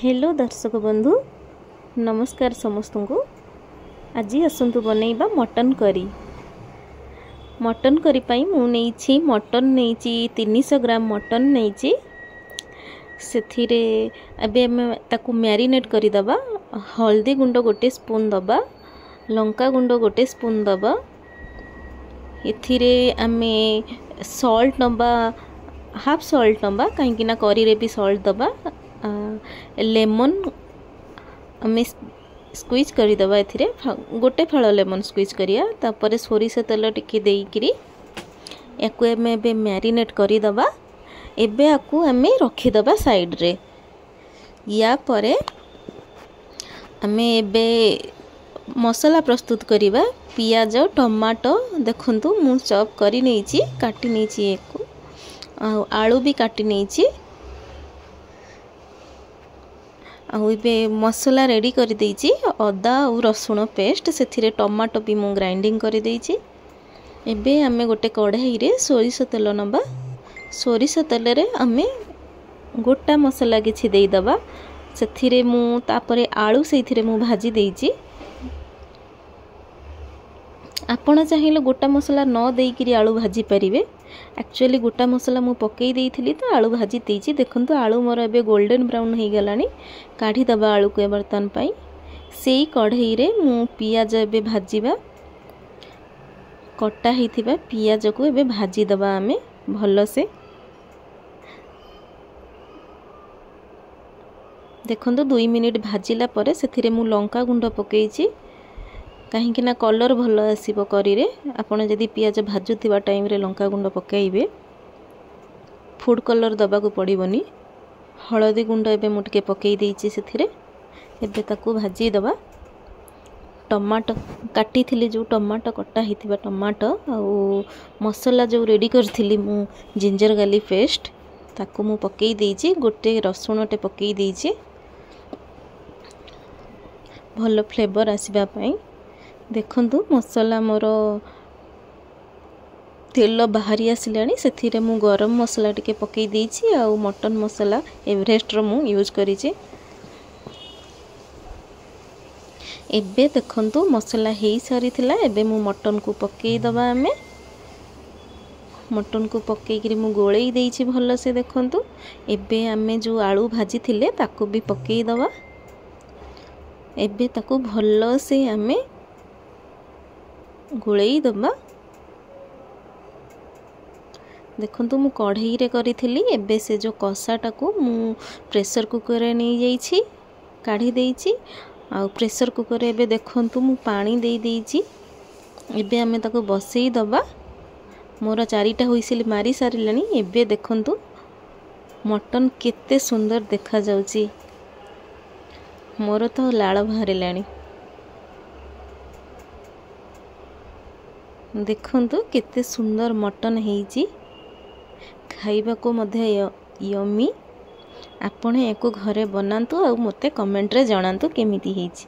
Hello दर्शक बंधु नमस्कार समस्त को। आज आसतु बनैबा मटन करी। मटन करी पाई मु नेइछि मटन नेइछि 300 ग्राम मटन नेइछि। सेथिरे अबे हम ताकू मैरिनेट करी दबा। हल्दी गुंड गोटे स्पून दबा, लंका गुंड गोटे स्पून दबा। एथिरे आमे सॉल्ट नबा, हाफ सॉल्ट नबा, काहे ना करी रे भी सॉल्ट दबा। लेमन आम स्क्विज करदे, एथिरे गोटे फाड़ लेमन स्क्विज करिया। तापर सोरिष तेल टिके देइकिरी याकू आमे एबे मैरिनेट करदबा। एबे आकू आमे रखिदबा साइड रे। या परे आमे एबे मसला प्रस्तुत करबा। पियाज टमाटो देखंतु मु चॉप करी नेइछि, काटी नेइछि एकु, आ आलू भी काटी नेइछि। आउ एबे मसला रेडी कर देइछि, अदा और रसुण पेस्ट, सेथिरे टमाटो भी मु ग्राइंडिंग कर देइछि। एबे आमे गोटे कढ़ाई रे सोरिष तेल नबा। सोरिष तेल रे आमे गोटा मसला किछि देइदबा। सेथिरे मु तापरे आलू सेथिरे मु भाजी देइछि। आपण चाहिए गोटा मसला न देइकिरी आलू भाजी परिबे। एक्चुअली गोटा मसला मु पकई देइथिली तो आलू भाजी देइछि। देखंतु आलू मोर एबे गोल्डन ब्राउन हो गलानी। काढ़ी दबा आलू को बर्तन पाई। सेई कढ़ाई रे मु पियाज एबे भाजिबा। कटा हेइथिबा पियाज को एबे भाजी दबा आमे भल से। देखंतु 2 मिनिट भाजिला परे सेथिरे मु लंका गुंड पकईछि, कहीं ना कलर भल आसीब करीरे। आपण जदि पियाज भाजुथिबा टाइम रे लंका गुंड पकाइबे, फूड कलर दबाकू पड़िबनी। हळदी गुंड एबे मु टिके पकई देइछि सेथिरे। एबे ताकू भाजी दबा। टमाटो काटिथिली, जो टमाटो कटा हेइथिबा टमाटो आउ मसला जो रेडी करथिली मु जिंजर गार्लिक पेस्ट, ताकू मु पकई देइछि। गोटे रसुणटे पकई देइछि भल फ्लेवर आसीबा पई। देखंतु मसला मोर तेल बाहरी आसिलानी। सेथिरे मु गरम मसला टिके पकई देइछि आउ मटन मसला एवरेस्ट रो मु यूज करिछि। एबे देखंतु मसला हेई सारिथिला। एबे मु मटन को पकई दबा। आमे मटन को पकईकिरी मु गोळेई देइछि भल से। देखंतु एबे आमे जो आलू भाजी थिले ताकू भी पकई दबा। एबे ताकू भल से आमे गोळेई दबा। देखंतु मु कढ़ाई रे करिथिली। एबे से जो कषाटाकू मु प्रेशर कुकर रे नेई जाइछि, काढ़ी देइछि। आउ प्रेशर कुकर एबे देखंतु मु पानी देई देइछि। एबे आमे ताकू बसई दबा। मोर 4टा हुइसिल मारी सारिलानी। एबे देखंतु मटन केते सुंदर देखा जाउची। मोर तो लाड़ बाहरिलानी। देखंतु केते सुंदर मटन हेइछि, खाइबाकू मध्ये यमी। आपण एको घरे बनांतु आउ मते कमेंट रे जणांतु केमिति हेइछि।